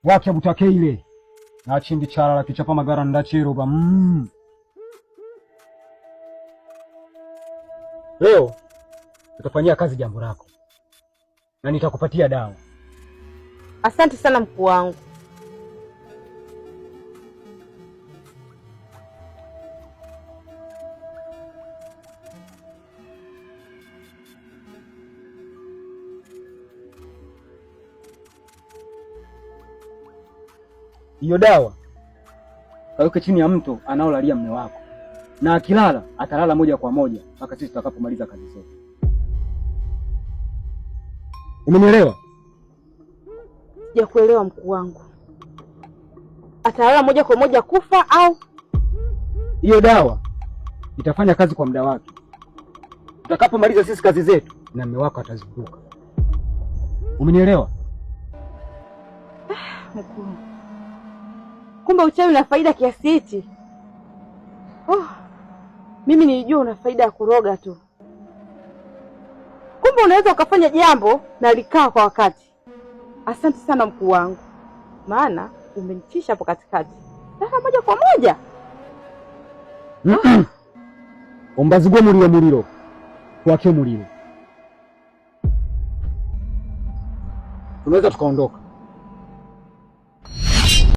Bwakya butakeire nachindi chalala kichapa magara ndachiroba. Leo tutafanyia kazi jambo lako na nitakupatia dawa. Asante sana mkuu wangu. Hiyo dawa kaweke chini ya mto anaolalia mume wako, na akilala atalala moja kwa moja mpaka sisi tutakapomaliza kazi zetu. Umenielewa? Sijakuelewa mkuu wangu. Atalala moja kwa moja kufa au? Hiyo dawa itafanya kazi kwa muda wake. Tutakapomaliza sisi kazi zetu, na mume wako atazinduka. Umenielewa? Mkuu, kumbe uchawi una faida kiasi hichi. Oh, mimi nilijua una faida ya kuroga tu, kumbe unaweza ukafanya jambo na likaa kwa wakati. Asante sana mkuu wangu, maana umenitisha hapo katikati daka moja kwa moja. Ombazi gwo muliro muliro twake muliro, tunaweza tukaondoka.